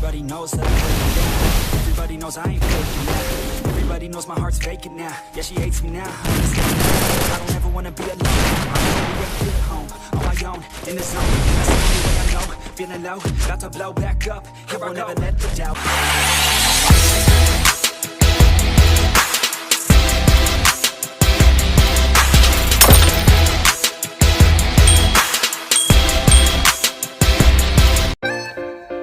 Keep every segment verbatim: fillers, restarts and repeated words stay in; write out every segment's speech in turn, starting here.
Everybody knows that I'm breaking down. Everybody knows I ain't faking now. Everybody knows my heart's vacant now. Yeah, she hates me now. I understand that. I don't ever wanna be alone. I'm only ever at home, on my own, in the zone. That's the only way I know. Feeling low, about to blow back up. I won't ever let the doubt.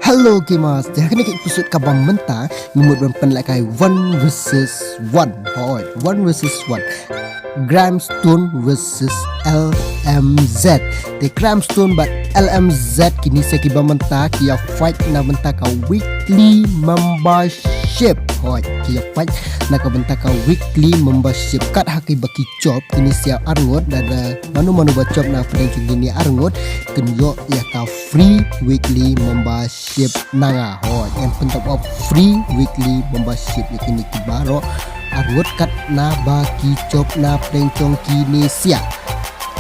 Hello gamers, te ha kane ka episode kaba mynta ngi mut ban pynlehkai one versus one. Hooid, one versus one. Cramstone versus L M Z. Te Cramstone bad L M Z kine sa kiba mynta ki ïa fight na bynta ka weekly membership. Hooid, ki ïa fight na ka bynta ka weekly membership. Kat ha kiba ki jop kine sa arngut, da da mano mano ba jop na pdeng jong kine arngut kin ïoh ïa ka free weekly membership na nga. Hooid, ngan pyntop up free weekly membership ïa kine ki baroh arngut kat na ba ki jop na pdeng jong kine sa.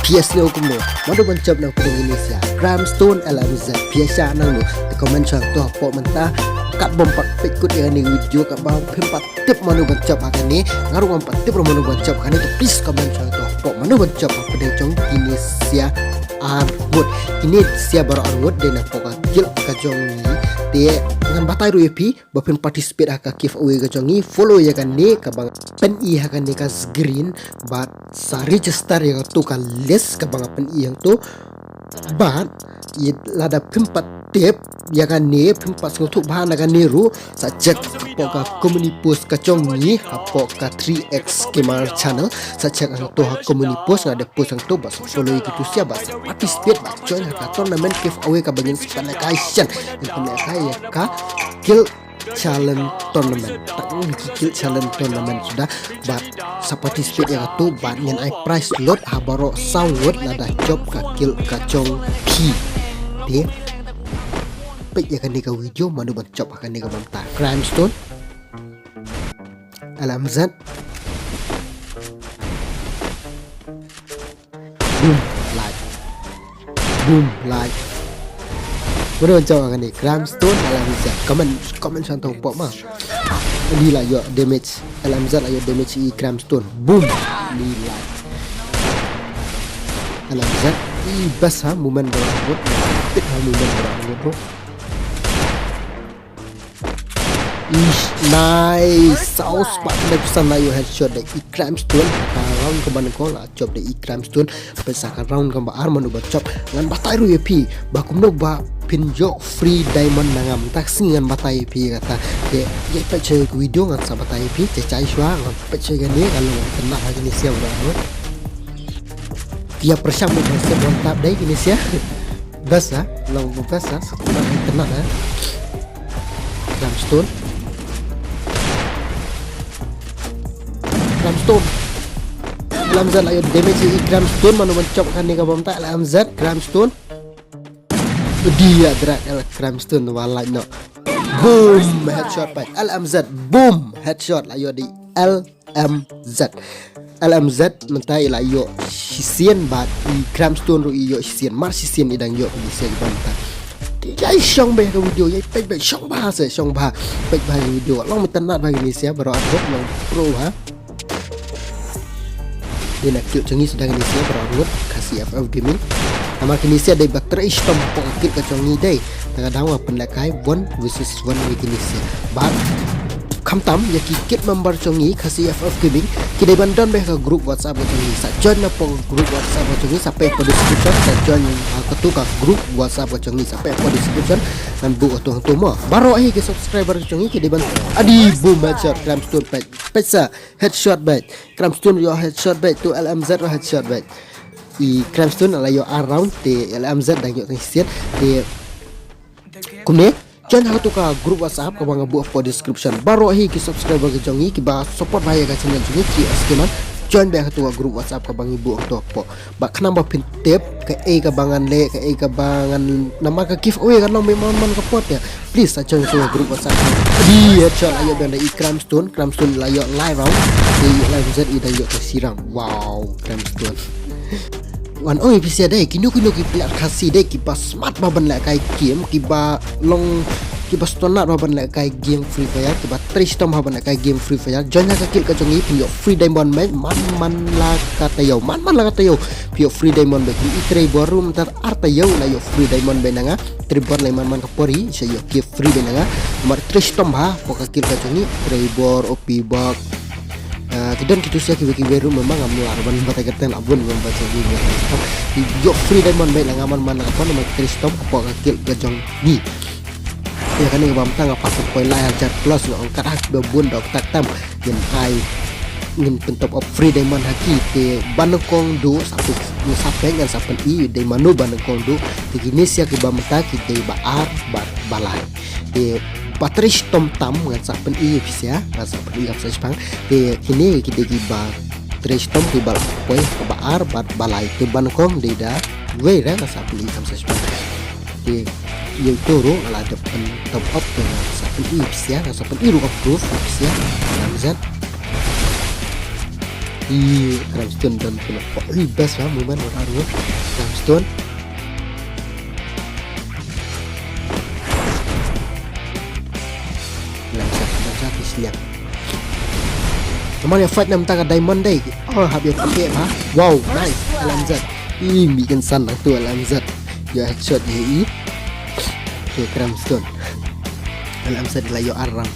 Phi ïa sngewthuh kumno? Mano ban jop na pdeng kine sa? Cramstone, L M Z. Phi ïa shah nangno? Te comment shang to hapoh mynta. Kat bym pat peit kut ïa kane video, kat bym pat tip mano ban jop ha kane, nga ruh ngam pat tip ruh mano ban jop ha kane, te please comment shang to hapoh mano ban jop ha pdeng jong kine sa arngut. Kine sa baroh arngut dei na poh ka guild ka jong ngi. Te ngan batai ruh ïa phi ba phin participate ha ka giveaway ka jong ngi, follow ïa kane kaba nga pyni ha kane ka screen bad sa register ïa kato ka list kaba nga pyni hangto. Bad ïa lada phim pat tip ïa kane, phim pat sngewthuh bha na kane ruh, sa check hapoh ka community post ka jong ngi hapoh ka three X Gamer channel. Sa check hangto ha community post, nga dep post hangto, bad sa follow ïa kito sa, bad sa participate, bad join ha ka tournament giveaway kaba ngin sa pynlehkai shen. Ngin pynlehkai ïa ka Guild Challenge Tournament. Tang ki Guild Challenge Tournament suda, bad sa participate ïa kato, bad ngin ai prize lut ha baroh saw ngut lada jop ka guild ka jong phi. Te peit ïa kane ka video, mano ban jop ha kane kaba mynta. Cramstone, L M Z. Boom, like. Boom, like. Mano ban jop ha kane? Cramstone, L M Z. Comment, comment shang to hapoh ma. Ni la ïoh damage. L M Z la ïoh damage ïa i Cramstone. Boom. Ni like. L M Z. I best ha movement baroh arngut. Pit ha movement baroh arngut bro. Ish, nice. Saw spah khyndai phew san la ïoh headshot da i Cramstone. Ka round kaba nyngkong la jop da i Cramstone. Peit sa ka round kaba ar mano ba jop. Ngan batai ruh ïa phi ba kumno ba phin ïoh free diamond na nga. Mynta ka sngi ngan batai ïa phi kata. Te ïa peit sha ka video ngan sa batai ïa phi. Te jai shuwa ngan peit sha kane, ngan long itynnad ha kine sa baroh arngut. Ki ïa pyrshang bad sa one tap dei kine sa. Best ha, long best ha, sa kena kena ha. Cramstone. Cramstone. L M Z la ïoh damage ïa i Cramstone, mano ban jop ha kane kaba mynta? L M Z, Cramstone. Dia drak el Cramstone, walai no. Boom, headshot pat. L M Z, boom, headshot la ïoh da i L M Z. L M Z mynta i la ïoh shisien bad i Cramstone ruh i ïoh shisien, mar shisien i dang ïoh kine sa kiba mynta. Ïa shong bha ka video, ïa peit bha, shong bha se, shong bha. Peit bha ka video, long itynnad bha kine sa baroh arngut, long pro ha. Dei na guild jong ngi suda kine sa baroh arngut, Khasi F F Gaming. Namar kine sa dei ba trei shitom hapoh ka guild ka jong ngi dei. Te ka dang wan pynlehkai one versus one ïa kine sa. Bad khamtam ïa ki guild member jong ngi, Khasi F F Gaming, ki dei ban don beit ha ka group WhatsApp ka jong ngi. Sa join na poh ka group WhatsApp ka jong ngi, sa peit hapoh description, sa join ha kato ka group WhatsApp ka jong ngi, sa peit hapoh description, ngan buh kato hangto mo. Baroh hi ki subscriber ka jong ngi ki dei ban, adi, boom, headshot, Cramstone, peit, peit sa, headshot beit, Cramstone ïoh headshot beit, to L M Z ïoh headshot beit. I Cramstone la ïoh ar round, te L M Z dang ïoh tang shisien, te kumne. Join ha kato ka group WhatsApp kaba nga buh hapoh description. Baroh hi ki subscriber ka jong ngi kiba support bha ïa ka channel jong ngi Three X Gamer. Join beit ha kato ka group WhatsApp kaba ngi buh hapoh. Ba khnang ba phin tip kaei kaba ngan leh, kaei kaba ngan, namar ka giveaway kan long beit man man ka por ïa. Please sa join kato ka group WhatsApp. Di headshot la ïoh beit da i Cramstone, Cramstone la ïoh lai round. Te i L M Z i dang ïoh ka shi round. Wow, Cramstone. Wan ong ïa phi sa dei, kino kino ki player Khasi dei kiba smart bha ban lehkai game, kiba long kiba sngewtynnat bha ban lehkai game Free Fire, kiba trei shitom bha ban lehkai game Free Fire, join ha ka guild ka jong ngi, phin ïoh free diamond beit man man la ka taïew, man man la ka taïew phin ïoh free diamond beit. I Trevor ruh mynta ar taïew la ïoh free diamond beit na nga. Trevor lei man man ka por hi sa ïoh gift free beit na nga. Namar trei shitom bha hapoh ka guild ka jong ngi, Trevor, O P Bok. Ah, ki don kito sha kiwei kiwei ruh, memang ngam lah ban batai kyrteng la bun, ban batai kyrteng. Ïoh free diamond beit la nga man man la ka por namar trei shitom hapoh ka guild ka jong ngi. Ïa kane kaba mynta nga pat poi lai hajar plus, nga ong kat ha kiba bun dok tak tam ngin ai, ngin pyn top up free diamond ha ki. Te ba nyngkong duh sa pyn, sa pyn ngan sa pyni dei mano ba nyngkong duh. Te kine sha kiba mynta ki dei ba ar bad ba lai. Te ba trei shitom tam ngan sa pyni ïa phi sha, ngan sa pyni ïa phi sha shipang. Te kine ki dei kiba trei shitom kiba la poi kaba ar bad ba lai. Te ba nyngkong dei da wei re ngan sa pyni ïa phi sha shipang. Te ïa ito ruh nga la dep pyn top up, te nga sa pyni ïa phi sha, nga sa pyni ruh ka proof ïa phi sha. Alam Zed. I Crimestone don pyn up. I best bha movement ruh. Crimestone. Alam Zed, Alam Zed, i sliang. Namar ïa fight na mynta ka diamond dei. Oh, hap ïa pynbeit bha. Wow, nice. Alam Zed. I mih kynsan nangtu Alam Zed. Ïa headshot ïa i. Okay, Crimestone. Alam Zed la ïoh ar round.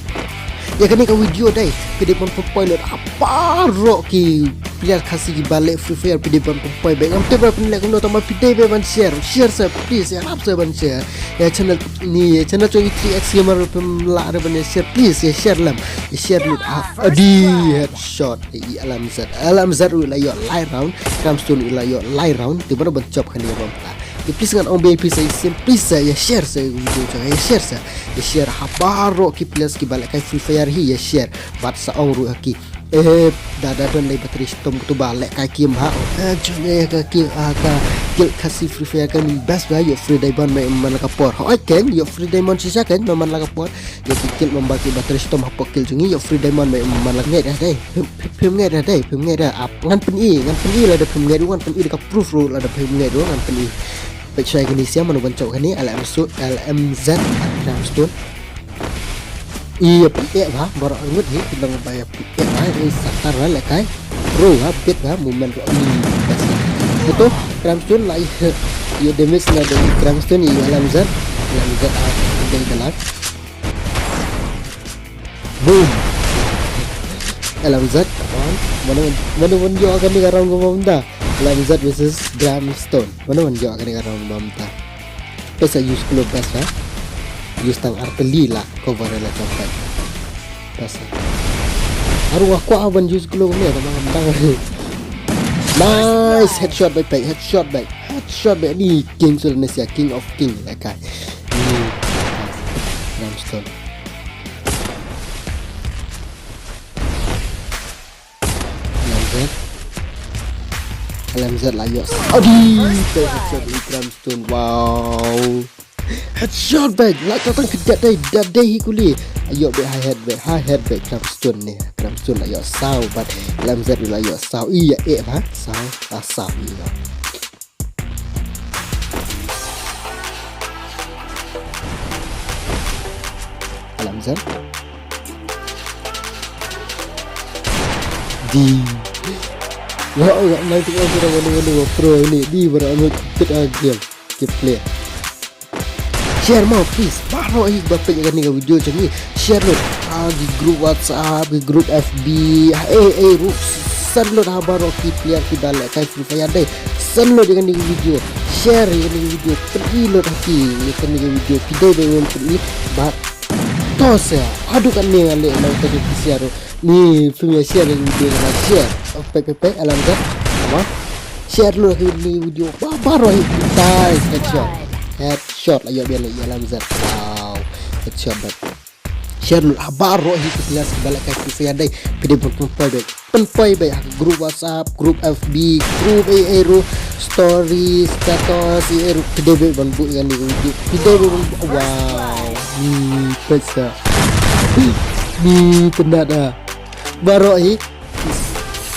Ïa kane ka video dei, phi dei ban pynpoi lut ha baroh ki player Khasi kiba leh Free Fire, phi dei ban pynpoi beit. Ngam tip ba phin leh kumno, tangba phi dei beit ban share, share sa please, ïarap sa ban share. Ïa channel ni, ïa channel jong i three X Gamer, phim lah re ban ïa share, please ïa share lem. Ïa share lut. Ah, adi, headshot. I Alam Zed, Alam Zed ruh la ïoh lai round, Crimestone ruh la ïoh lai round. Te mano ban jop kane ba mynta. Te please ngan ong beit ïa phi sa shisien, please sa ïa share sa ïa video jong nga, ïa share sa, ïa share ha baroh ki players kiba lehkai Free Fire hi, ïa share. Bad sa ong ruh ha ki, eh, da, da don lei ba trei shitom, to ba lehkai game ha, eh, join ïa ka game, ah, ka guild Khasi Free Fire kan best bha, ïoh free diamond man man la ka por. Hooid keiñ, ïoh free diamond shisha keiñ man man la ka por. Ïa ki guild member kiba trei shitom hapoh guild jong ngi, ïoh free diamond man man la ka por. Ngeit re dei. Phim, phim, phim ngeit re dei, phim ngeit re. Ap, ngan pyni, ngan pyni lada phim ngeit ruh, ngan pyni da ka proof ruh lada phim ngeit ruh, ngan pyni. Peit shai kane sha mano ban jop kane, L M S, L M Z, Crimestone. Ïa phi eh bha, baroh ngut hi, ki long ba ïa phi eh bha, i Satar bha lehkai. Bro bha, bit bha, movement ruh, i best. Ito, Crimestone la ïa, ïa damage na da i Crimestone, i L M Z, L M Z, ah, dei da lak. Boom. L M Z, come on. Mano, mano ban ïoh kane ka round kaba mynta? L M Z versus Crimestone. Mano ban ïoh kane ka round kaba mynta? Peit sa use glove best ha. Use tang ar tylli la cover la cover. Best ha. Aru nga kwah ban use glove ne, tang, tang. Nice headshot beit, beit, headshot beit. Headshot beit ni King Solonesia, King of King, lehkai. Ni Crimestone. L M Z. L M Z la ïoh. Adi, beit headshot i Crimestone. Wow. Headshot beit. La ka tang kdei, kdei hi kuli. Ïoh beit high head beit, high head beit Crimestone ni. Crimestone la ïoh saw bad L M Z la ïoh saw. Ïa eh bha. Saw, ah, saw ïa. L M Z. Di. Wa, wa, nang tengok kita mana-mana, wa, pro ini. Di, baroh ngut pit, ah, game. Keep play. Share mo, please. Baroh hi ba peit ïa kane ka video jong ngi. Share lut ha ki group WhatsApp, ki group F B. Ha, eh, eh, ruh. Send lut ha baroh ki player kiba lehkai Free Fire dei. Send lut ïa kane ka video. Share ïa kane ka video. Pyni lut ha ki ïa kane ka video. Phi dei ba ngin pyni. Bad to share. Haduh katne nga leh nangta ki share ruh. Ni phim ïa share ïa video, share. Oh, peit, peit, peit, L M Z. Come on. Share lut ïa video. Wah, baroh hi. Nice, headshot. Headshot la ïoh biang ïa L M Z. Wow. Headshot bad. Share lut ha baroh hi ki players kiba lehkai Free Fire dei. Phi dei ban pynpoi beit. Pynpoi beit ha group WhatsApp, group F B, group A A ruh, story, status, A A ruh. Phi dei beit ban buh ïa kane ka video. Phi dei beit ban buh. Wow. Ni peit sa. Ni tynat ah. Baroh hi.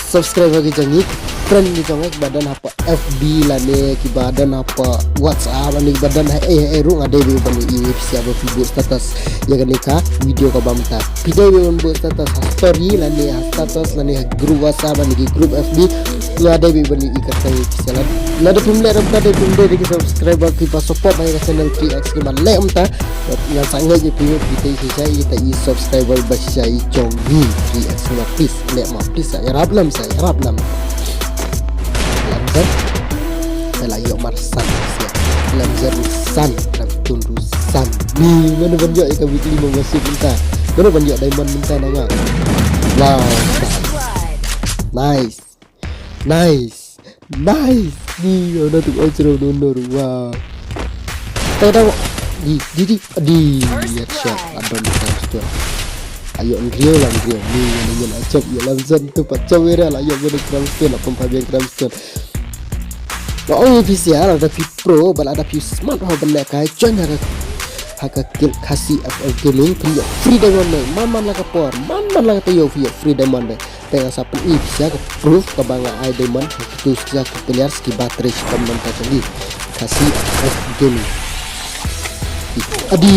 Subscribe ha ki jong ngi. friend ki jong nga kiba don hapoh F B lane kiba don hapoh WhatsApp lane kiba don ha ei ha ei ruh nga dei ban ïohi ïa phi sha ba phi buh status ïa kane ka video kaba mynta. Phi dei ban buh status ha story lane ha status lane ha group WhatsApp lane ki group F B. Nga dei ban ïohi katta ïa phi sha. Lada phim leh ruh ka dei phim dei ki subscriber kiba support ïa ka channel three X kiba leh mynta. Ngan sa ngeit ïa phi, phi te shisha ïa ita i subscriber ba shisha i jong ngi. Three X ma, please leh ma, please sa, ïarap lem sa, ïarap lem. Lem zet. Te la ïoh mar san sa. Lem zet ruh san, lem tun ruh san. Ni, mano ban ïoh ïa ka weekly membership mynta? Mano ban ïoh diamond mynta na nga? Wow. Nice. Nice. Nice. Ni, oh, na tu, oh, jero, no, no, wow. Tang, tang. Di, di, di, di. Headshot. Adon, Cramstone. Ayo, nriew lah, nriew. Ni, ni, ni, ni, acop, ïa, langsung tu, pat, cop, ïa, lah, ïa, ïa, Cramstone, lah, pump, pump, Cramstone. Lah, oh, ïa, phi siar, lada phi pro, ba lada phi smart, ha, ban leh kai, join, ha ka, ha ka Guild Khasi F F Gaming, phin ïoh free diamond, mei. Man, man, la ka por, man, man, la ka taïew, phi ïoh free diamond, mei. Te nga sa pyni phi sha ka proof kaba nga ai diamond ha kitu sha ki players kiba trei shitom mynta jong ngi. Khasi F F Gaming. Adi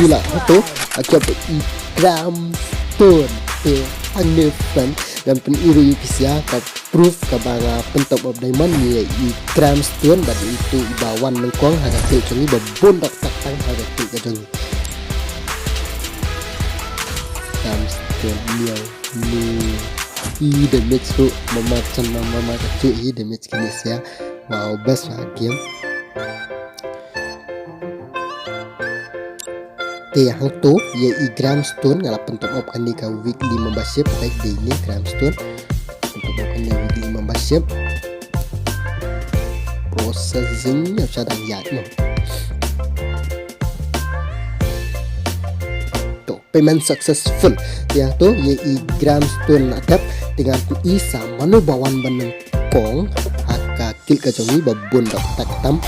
lah hato, acop i Cramstone. Te hangne friend, ngan pyni ruh ïa phi sha ka proof kaba nga pyn top up diamond ïa i Cramstone bad ïa itu iba wan nyngkong ha ka guild jong ngi ba bun dok tak tang ha ka guild ka jong ngi. Cramstone, miau. Ni i damage ruh mama chan mama ka chu i damage kine sia. Wow, best ha game. Te hangto ïa i Cramstone nga la pyn top up kane ka weekly membership, baik dei ne Cramstone. Pyn top up kane weekly membership. Processing ïa sha dang ïaid mo. To, payment successful. Te hangto ïa i Cramstone la dep, te ngan pyni sa mano ba wan ban nyngkong ha ka guild ka jong ngi ba bun dok tak tam.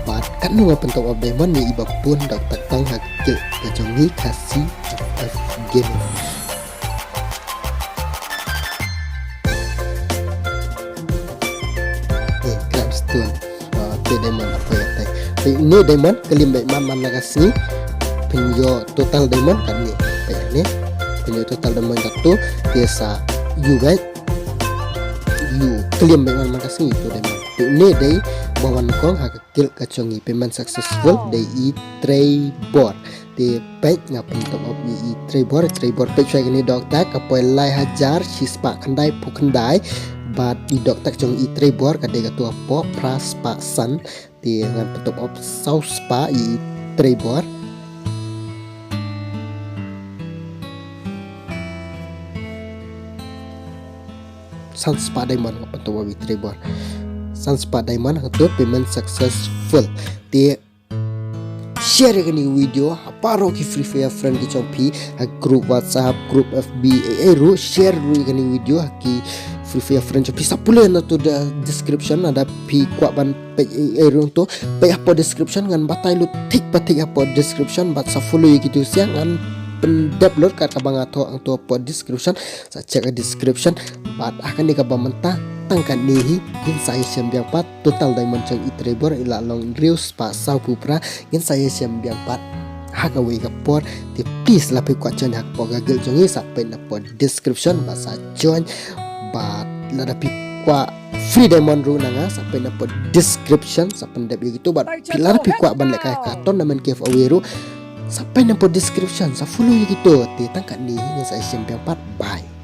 Bad katno nga pyn top up diamond ïa i ba bun dok tak tam ha ka guild ka jong ngi Khasi F F Gaming. Ni Cramstone. Ah, te diamond apa ïa te. Te ni diamond klim bad man man la ka sngi. Pynïoh total diamond kan ni. Te ni pynïoh total diamond ka tu. Te sa ïoh bad ïoh klim bad man man ka sngi tu diamond. Te ni dei ba wan nyngkong ha ka guild ka jong ngi. Payment successful dei i Trevor. Te peit nga pyn top up ïa i Trevor, Trevor peit shwa kane dok tak ka poi lai hajar shispah khyndai phew khyndai. Bad i dok tak jong i Trevor ka dei kato hapoh phra spah san. Te ngan pyn top up saw spah ïa i Trevor. San spah diamond nga pyn top up ïa i Trevor. San spah diamond hangto payment successful. Te share ïa kane ka video ha baroh ki Free Fire friend ki jong phi, ha group WhatsApp, group F B, ei ei ruh share ruh ïa kane ka video ha ki Free Fire friend jong phi. Sa pule na tu da description, lada phi kwah ban peit ei ei ruh to peit hapoh description, ngan batai lut thik ba thik hapoh description bad sa follow ïa kitu sia, ngan pyndep lut kat kaba nga thoh hangto hapoh description. Sa check ha description. Bad ha kane kaba mynta tang katne hi, ngin sa ïashem biang pat. Total diamond jong i Trevor i la long hynriew spah saw phew phra. Ngin sa ïashem biang pat ha kawei ka por. Te please lada phi kwah join hapoh ka guild jong ngi sa peit napoh description bad sa join. Bad lada phi kwah free diamond ruh na nga sa peit napoh description, sa pyndep ïa kitu. Bad lada phi kwah ban leh ka tournament giveaway ruh sa peit napoh description, sa follow ïa kitu. Te tang katne hi, ngin sa ïashem biang pat. Bye.